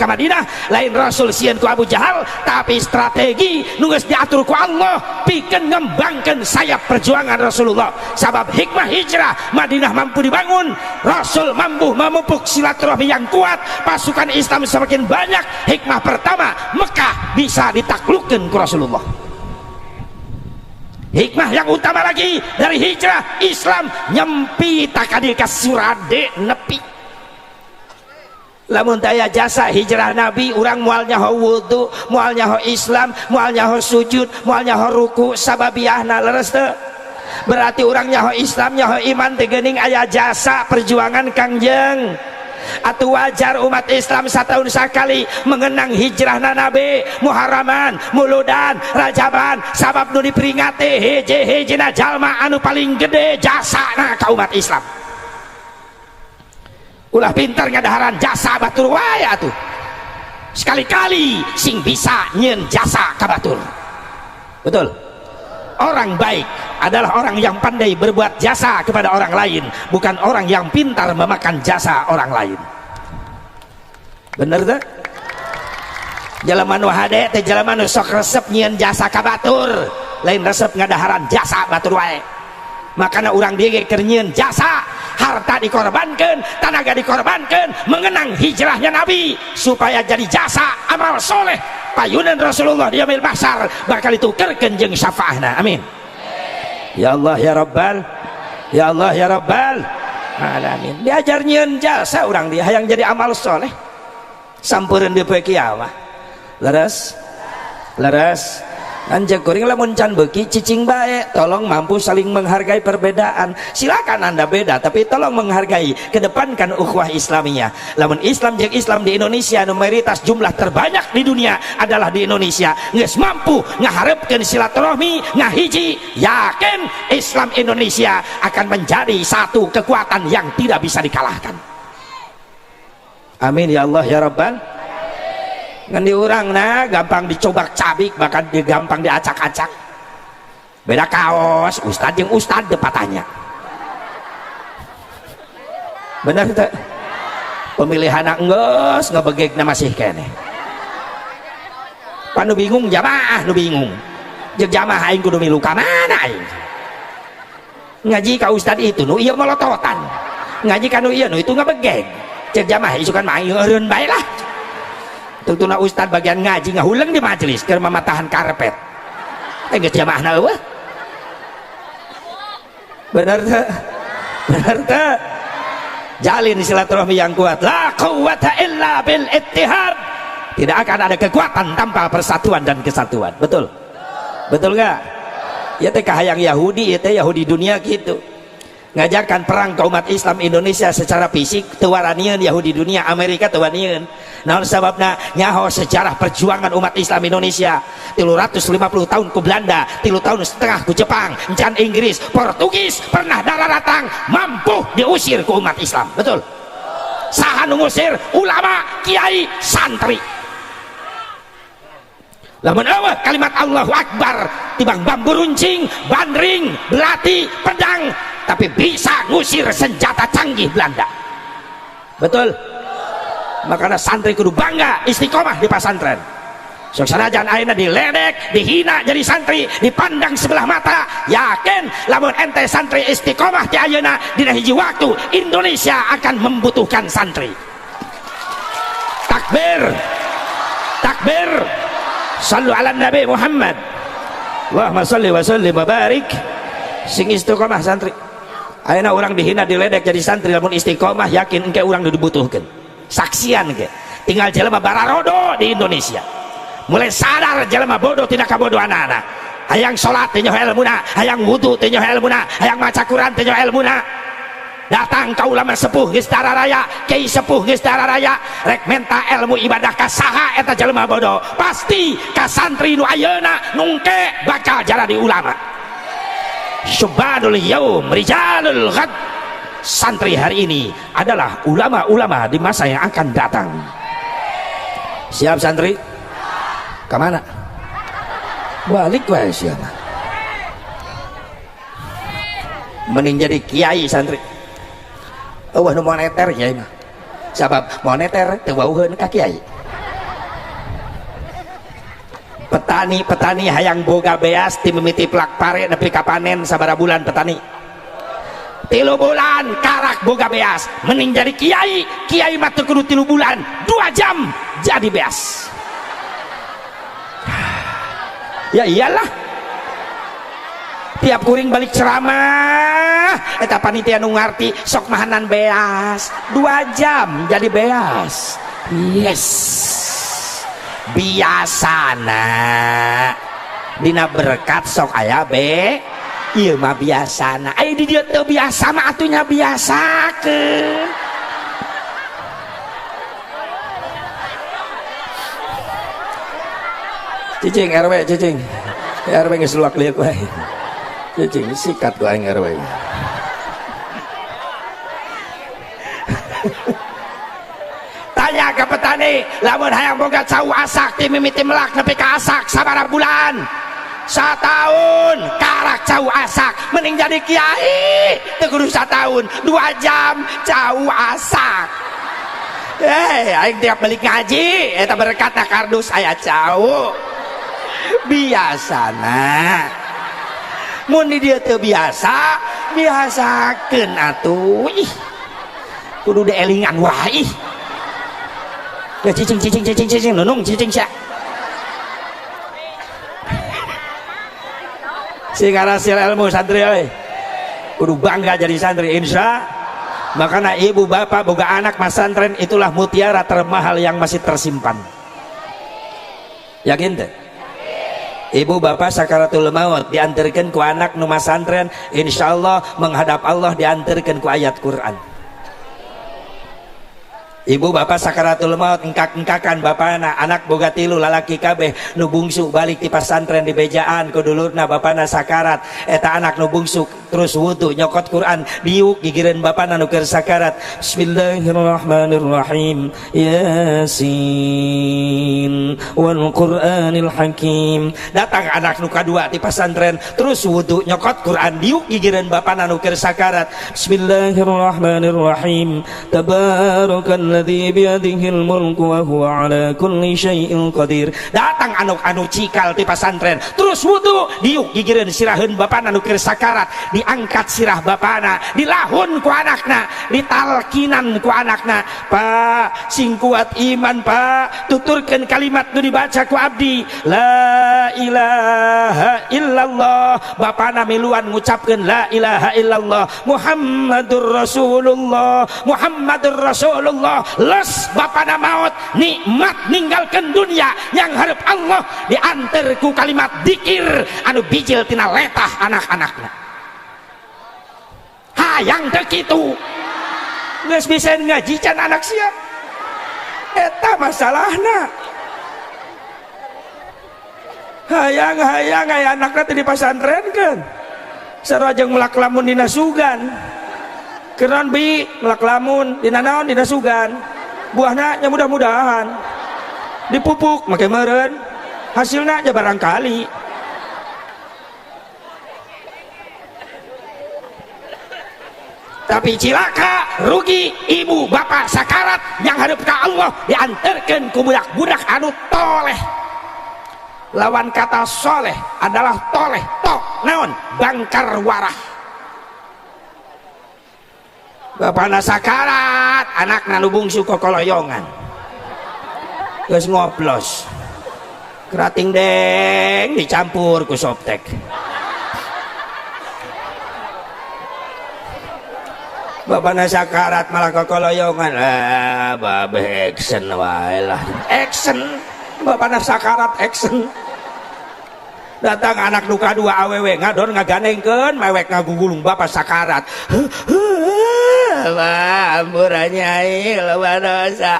Ka Madinah lain Rasul sieun ku Abu Jahal, tapi strategi nu geus diatur ku Allah pikeun ngembangkeun sayap perjuangan Rasulullah. Sabab hikmah hijrah, Madinah mampu dibangun, Rasul mampu memupuk silaturahmi yang kuat, pasukan Islam semakin banyak. Hikmah pertama, Mekah bisa ditaklukkan ku Rasulullah. Hikmah yang utama lagi dari hijrah, Islam nyempi takadi ka Surade nepi. Lamun daya jasa hijrah Nabi, urang moal nyaho wudu, moal nyaho Islam, moal nyaho sujud, moal nyaho ruku sababiahna. Leres teu? Berarti urang nyaho Islam, nyaho iman teh geuning aya jasa perjuangan Kangjeng. Atau wajar umat Islam setahun sekali mengenang hijrah Nabi, Muharraman, Muludan, Rajaban, sabab nu diperingati hiji-hijina jalma anu paling gede jasana ka umat Islam. Ulah pintar ngadaharan jasa batur wae atuh, sekali-kali sing bisa nyen jasa ka batur. Betul, orang baik adalah orang yang pandai berbuat jasa kepada orang lain, bukan orang yang pintar memakan jasa orang lain. Bener tak? Jelema nu hade teh jelema nu sok resep nyieun jasa ka batur, lain resep ngadaharan jasa batur wae. Makanya urang dieu ge keur nyieun jasa, harta dikorbankan, tenaga dikorbankan, mengenang hijrahnya Nabi supaya jadi jasa amal soleh payunan Rasulullah di yaumil mahsyar bakal ditukerkeun jeung syafaahna. Amin ya Allah ya Rabbal, ya Allah ya Rabbal alamin. Diajar nyieun jasa urang dia hayang jadi amal soleh sampureun di poe kiamah. Leres, leres. Anjing kuring lamun can beuki cicing bae. Tolong mampu saling menghargai perbedaan. Silakan Anda beda, tapi tolong menghargai, kedepankan ukhuwah Islamiyah. Lamun Islam jeung Islam di Indonesia, mayoritas jumlah terbanyak di dunia adalah di Indonesia, geus mampu ngaharepkeun silaturahmi, ngahiji, yakin Islam Indonesia akan menjadi satu kekuatan yang tidak bisa dikalahkan. Amin ya Allah ya Rabbal. Ngan di urang nah gampang dicobak-cabik, bahkan gampang diacak-acak. Beda kaos ustad yang ustad patahnya. Benar tak? Pemilihan enggeus ngebegegna masih keneh. Pan nu bingung jamaah, nu bingung jeung jamaah, aing kudu milu ka mana? Aing ngaji ka ustad itu, nu ieu molototan, ngaji ka nu ieu, nu itu ngebegeg. Cek jamaah, isukan mah aing eureun bae lah. Tungtuna ustad bagian ngaji ngahuleng di majelis keur mamatahan karpet, eh geus jamaahna eueuh. Bener teu? Bener teu? Jalin silaturahmi yang kuat. La quwwata illa bil ittihad. Tidak akan ada kekuatan tanpa persatuan dan kesatuan. Betul, betul nggak? Ya teh kahayang Yahudi ya teh, Yahudi dunia gitu ngajakan perang ke umat Islam Indonesia secara fisik teu waranieun. Yahudi dunia, Amerika teu wanian. Naon sababna? Nyaho sejarah perjuangan umat Islam Indonesia, 350 tahun ku Belanda, 3,5 tahun ku Jepang, encan Inggris, Portugis pernah darah datang mampu diusir ke umat Islam. Betul? Saha nu ngusir? Ulama, kiai, santri. Lamun eueuh kalimat Allahu Akbar, tibang bambu runcing, bandring, belati, pedang, tapi bisa ngusir senjata canggih Belanda. Betul? Makanya santri kudu bangga istiqomah di pesantren. Sok sanajan ayeuna diledek, dihina jadi santri, dipandang sebelah mata, yakin lamun ente santri istiqomah di ayeuna, dina hiji waktu Indonesia akan membutuhkan santri. Takbir, takbir. Sallu ala Nabi Muhammad. Allahumma salli wa sallim wa barik. Sing istiqomah santri. Ayeuna urang dihina, diledek jadi santri, lamun istiqomah yakin engke urang dibutuhkan. Saksian ke tinggal jelema bararodo di Indonesia mulai sadar jelema bodoh tidak kabodohan anak. Hayang salat teu nyaho ilmuna, hayang wudu teu nyaho ilmuna, hayang maca Quran teu nyaho ilmuna. Datang ka ulama sepuh geus raya, kiai sepuh geus raya, rek menta ilmu ibadah ka saha eta jelema bodoh? Pasti ka santri nu ayeuna, nu engke bakal jadi ulama. Syubbanul yaum rijalul ghad. Santri hari ini adalah ulama-ulama di masa yang akan datang. Siap santri? Kemana balik wae siapa? Mending jadi kiai santri. Eueuh nu moneter kiai mah, sabab moneter teu wauheun ka kiai. Petani-petani hayang boga beas ti mimiti plak pare nepi ka panen sabaraha bulan petani? 3 bulan karak boga beas. Mending jadi kiai, kiai mah teu kudu 3 bulan, 2 jam jadi beas. Ya iyalah, tiap kuring balik ceramah eta panitia nu ngarti sok mahanan beas, 2 jam jadi beas. Yes, biasana dina berkat sok aya be, ieu mah biasana. Aya di dieu teu biasa mah atunya biasakeun. Cicing RW, cicing. RW geus luak liuk wae. Cicing sikat ku aing RW. Tanya ke petani, lamun hayang boga cau asak ti mimiti melak nepi ka asak sabaraha bulan? Satahun karak cau asak. Mending jadi kiai teu kudu satahun, 2 jam cau asak. Aing tiap balik ngaji eta berkat na kardus aya cau. Biasana mun di dieu teu biasa, biasakeun atuh. Ih, kudu dielingan wae ih. Ya cicing cicing cicing cicing nunung cicing sia. Sing ngarasil ilmu santri euy. Kudu bangga jadi santri insya. Makanya ibu bapak boga anak masantren itulah mutiara termahal yang masih tersimpan. Yakin teh? Ibu bapak sakaratul maut diantarkan ku anak nu masantren, insyaallah menghadap Allah diantarkan ku ayat Quran. Ibu bapak sakaratul maut engkak-engkakan bapana, anak boga 3 lalaki kabeh nu bungsu balik ti pasantren di bejaan ku dulurna bapana sakarat, eta anak nu bungsu terus wudu nyokot Quran diuk gigireun bapana nu keur sakarat. Bismillahirrahmanirrahim. Yasin wal Qur'anil Hakim. Datang anak nu kadua ti pasantren terus wudu nyokot Quran diuk gigireun bapana nu keur sakarat. Bismillahirrahmanirrahim. Tabarakalladzi biyadihil mulku wa huwa ala kulli syai'in qadir. Datang anu cikal ti pasantren terus wudu diuk gigireun siraheun bapana nu keur sakarat, diangkat sirah bapana, dilahun ku anakna, ditalkinan ku anakna. Pak, sing kuat iman Pak, tuturkeun kalimat nu dibaca ku abdi, la ilaha illallah. Bapana miluan ngucapkeun la ilaha illallah, Muhammadur Rasulullah, Muhammadur Rasulullah. Les bapana maut, nikmat ninggalkeun dunia yang hareup Allah diantar ku kalimat dikir anu bijil tina letah anak-anakna. Hayang teu kitu, geus bisa ngaji can anak sia, eta masalahna. Hayang-hayang aya anakna teh dipasantrenkeun, sarua jeung melak lamun dina sugan. Keran bi melak lamun dina naon dina sugan, buahna nya mudah-mudahan dipupuk make meureun, hasilna nya barangkali. Tapi cilaka rugi ibu bapak sakarat yang hadap ke Allah diantarkan ku budak-budak anu toleh. Lawan kata soleh adalah toleh, to naon bangkar warah. Bapana sakarat, anakna nu bungsu kokoloyongan, geus ngoplos kerating deng dicampur ku soptek. Bapana sakarat malah kokoloyongan, ah babe action wae lah, action. Bapana sakarat action. Datang anak nu kadua awewe ngadon ngaganengkeun mewek ngagugulung bapak sakarat. Wah, ampura nyai loba dosa.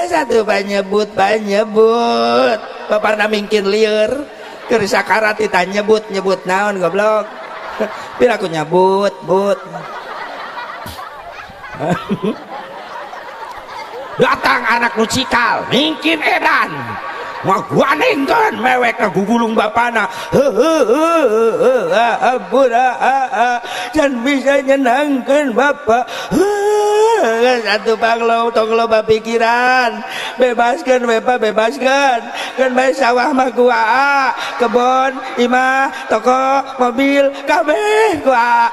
Satu panyebut panyebut. Bapana mingkin lieur keur sakarat ditanyebut nyebut naon goblok. Pira aku nyebut but. Datang anak nu cikal mingkin edan ngaguanengkeun mewek ngagugulung bapana. Ampura, can bisa nyenangkeun bapak. Satu banglo tong loba pikiran. Bebaskeun we Pak, bebaskeun. Keun bae sawah mah ku aa, kebon, imah, toko, mobil, kabeh ku aa.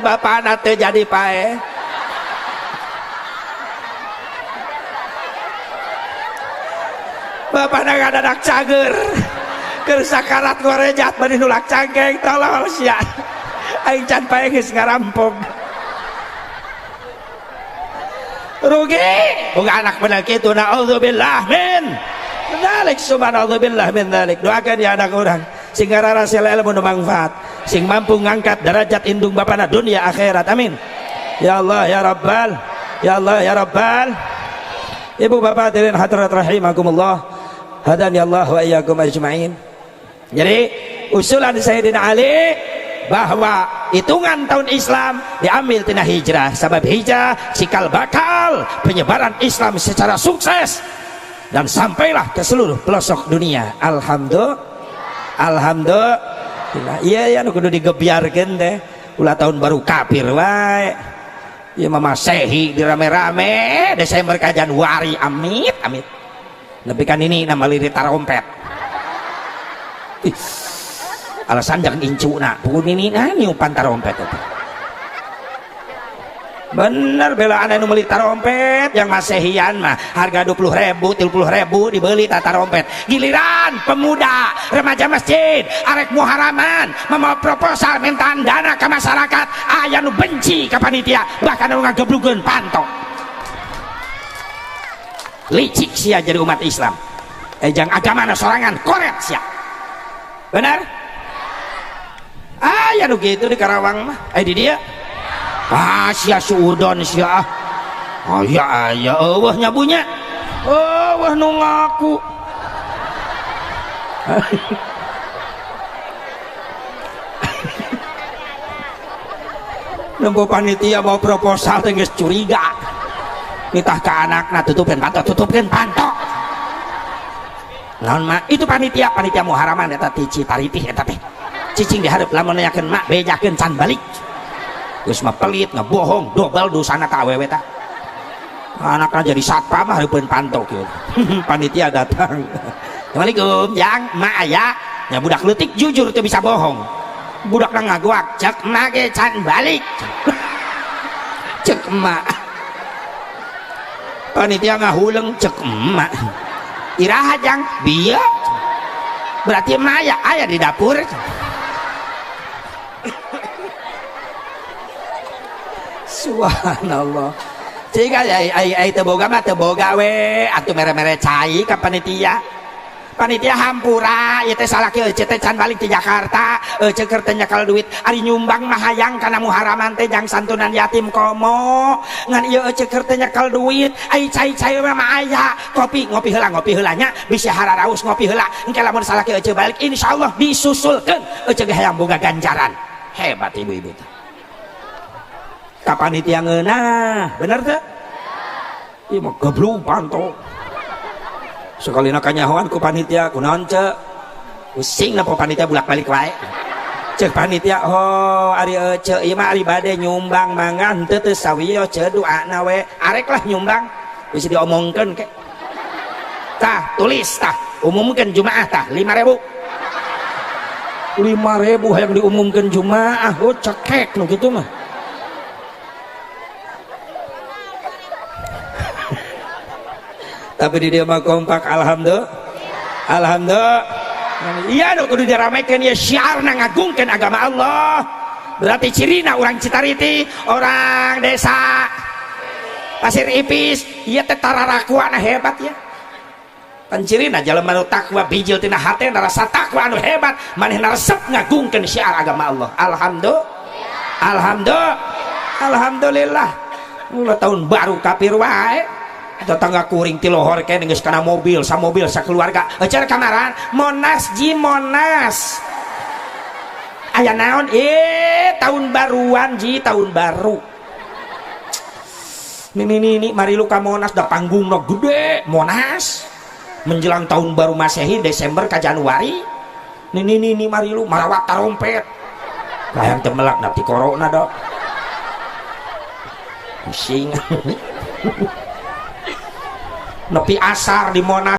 Bapana teu jadi paeh. Bapana ngadadak cager. Keur sakarat ngorejat bari nulak cangkeng tolol sia. Aing can paeh geus ngarampok. Rugi boga anak bener kitu, naudzubillah min dzalik, subhanallah min dzalik. Doakan ya anak urang sing ngararasel ilmu nu mangfaat, sing mampu ngangkat derajat indung bapana dunia akhirat. Amin ya Allah ya Rabbal, ya Allah ya Rabbal. Ibu bapak hadirin hadirat rahimakumullah, hadani Allah wa iyyakum ajmain. Jadi usulan Sayyidina Ali bahwa hitungan tahun Islam diambil tina hijrah, sebab hijrah cikal bakal penyebaran Islam secara sukses dan sampailah ke seluruh pelosok dunia. Alhamdulillah, alhamdulillah. Iya ya, nu kudu digebiarkeun teh ulah tahun baru kafir wae. Ieu mah Masehi dirame-rame Desember ka Januari, amit amit. Nepi kan ini nama lirik tarompet. Ih, alasan jangan incuna pukul ini nah niupan tarompet itu bener belaan anu meuli tarompet yang masehian mah harga 20.000 30.000 dibeli tarompet. Giliran pemuda remaja masjid arek muharaman membawa proposal mintaan dana ke masyarakat, aya nu benci ke panitia, bahkan nu ngageblugeun pantok. Licik sia jadi umat Islam, jang agama sorangan koret sia. Benar? Aya nu kitu di Karawang mah, di dia. Ah sia suudon sia. Aya aya eueuh nyabunya. Eueuh nu ngaku. Nempo panitia mau proposal teh geus curiga. Nitah ka anakna tutupkeun panto, tutupkeun panto. Naon mak? Itu panitia, panitia muharaman eta ti Citaritih eta teh. Cicing dihareup lamun nanyakeun mak bejakeun can balik. Geus mah pelit ngebohong dobel dosana ka awewe tah. Anakna jadi satpam mah hareupeun panto kieu. Panitia datang. Assalamualaikum, jang, mak aya. Nya budak leutik jujur teu bisa bohong. Budakna ngaguak, cek mak ge can balik. Cek emak. Panitia ngahuleng cek emak. Iraha jang, bieu. Berarti emak aya, aya di dapur. Subhanallah. Jika ai teu boga mah teu boga we, atuh mere-mere cai ka panitia. Panitia hampura, ieu teh salah kieu ece teh can balik ti Jakarta, ece keur teh nyekel duit, ari nyumbang mah hayang kana muharaman teh jang santunan yatim komo. Ngan ieu ece keur teh nyekel duit, ai cai-cai mah aya, kopi ngopi heula, ngopi heula nya, bisi hararaus ngopi heula. Engke lamun salah kieu ece balik insyaallah disusulkeun, ece ge hayang boga ganjaran. Hebat ibu-ibu teh. Ka panitia ngeunah, bener teh? Ieu mah geblug panto. Sakalina kanyahoan ku panitia, kunaon ceu? Pusing na panitia bulak-balik wae. Cek panitia, oh ari ece ieu mah ari bade nyumbang mangan teu teu sawiyo ceu doana we. Arek lah nyumbang, bisa diomongkeun ke. Tah, tulis tah, umumkeun Jumaah tah 5.000. 5.000 hayang diumumkeun Jumaah, oh cekek nu kitu mah. Tapi di dia mah kompak, alhamdulillah, alhamdulillah. Iya nu kudu diramekeun ya syiarna ngagungkeun agama Allah. Berarti cirina orang Citariti, orang desa Pasir Ipis, ieu teh tararakuana hebat ya. Pan cirina jalma nu takwa bijil tina hate rasa takwa anu hebat, manehna resep ngagungkeun syiar agama Allah. Alhamdulillah, alhamdulillah, alhamdulillah. Ulah tahun baru kafir wae. Tetangga kuring ti lohor kene geus kana mobil, samobil sakeluarga. Euceur kamaran, Monas ji Monas. Aya naon? Tahun baruan ji, tahun baru. Nini nini mari lu ka Monas da panggungna gede, Monas. Menjelang tahun baru Masehi Desember ka Januari. Nini nini mari lu marawat tarompet. Hayang teu melak na ti corona do. Pusing. Nepi asar di Monas.